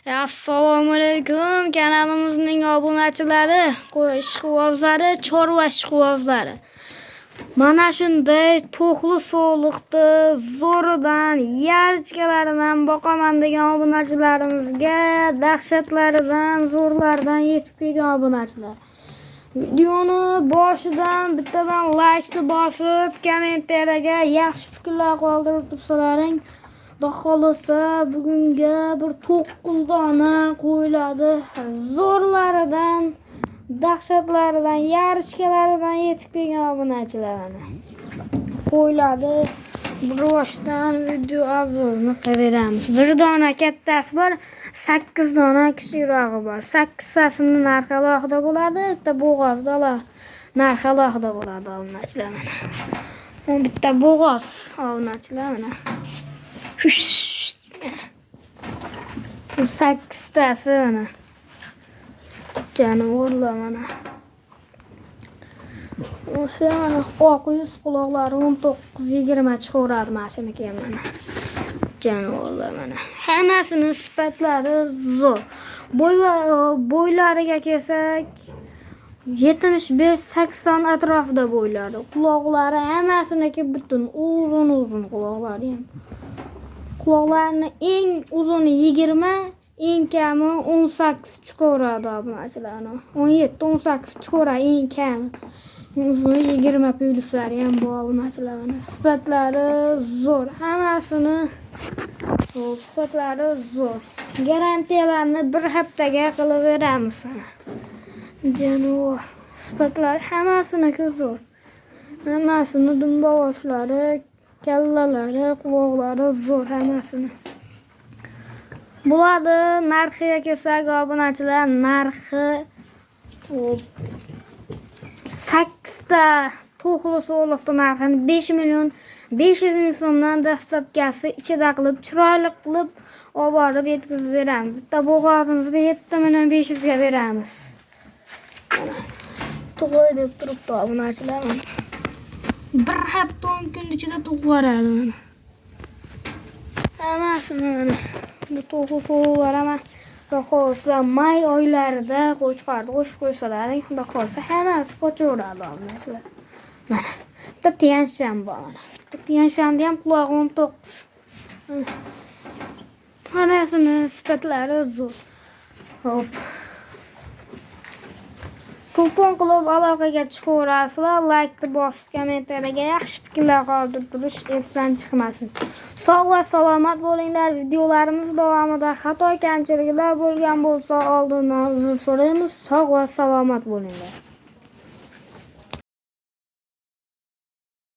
Assalomu alaykum kanalimizning obunachilari, ishqibozlari, chorva ishqibozlari. Mana shunday to'qli so'liqni zo'ridan, yarchkalaridan boqaman degan obunachilarimizga dahshatlaridan, zo'rlaridan yetib kelgan obunachilar. Videoni boshidan bittadan like bosib, kommentariyaga yaxshi fikrlar qoldirib tursalaring, Xudo xohlasa bugunga bir 9 dona qo'yiladi. Zo'rlaridan, dahshatlaridan, yarishkalaridan yetib kelgan obunachilar mana. Qo'yiladi. Bir boshdan video obzorini qilaveramiz. Bir dona kattasi bor, 8 dona kichikrog'i bor. 8tasini narxi alohida bo'ladi, bitta bo'g'ozda narxi alohida bo'ladi obunachilar mana. Bu bitta bo'g'oz obunachilar mana. 8tasi mana. Jonivorlar mana. O'sha mana oq yuz, quloqlari 19-20 chiqaveradi mana shuniki ham mana. Jonivorlar mana. Hammasini sifatlari zo'r. Bo'ylariga kelsak 75-80 atrofida bo'ylari. Quloqlari hammasiniki butun, uzun-uzun quloqlari ham. Quloqlarini eng uzuni 20, eng kami 18 chiqaveradi obunachilarni. 17-18 chiqaveradi eng kami. Uzuni 20 plyuslari ham bor obunachilar mana. Sifatlari zo'r. Hammasini sifatlari zo'r. Garantiyalarni bir haftaga qilib beramiz mana. Jonivor. Sifatlari hammasiniki zo'r. Hammasini dumbog'ochlari, kallalari, quloqlari zo'r hammasini. Bo'ladi, narxiga kelsak obunachilar, narxi 8 ta to'qli so'liqni narxini 5 million 500 ming so'mdan dastlabkasi ichida qilib, chiroyli qilib olib borib yetkazib beramiz. Bitta bo'g'ozimizni 7 million 500 ga beramiz. Mana tug'oy deb turibdi obunachilar mana. Bir hafta 10 kun ichida tug'ib yuboradi mana. Hammasini mana bu to'qli so'liqlar hamma Xudo xohlasa may oylarida qo'chqorni qo'shib qo'ysalaring, Xudo xohlasa hammasi qochaveradi obunachilar. Mana bitta tiyanshan bor mana. Bitta tiyanshanni ham qulog'i 19. Hammasini sifatlari zo'r. Hop. Telefon qilib aloqaga chiqaverasizlar, laykni bosib, kommentariyaga yaxshi fikrlar qoldirib turish esdan chiqmasin. Sog' va salomat bo'linglar. Videolarimiz davomida xato kamchiliklar bo'lgan bo'lsa, oldindan uzr so'raymiz. Sog' va salomat bo'linglar.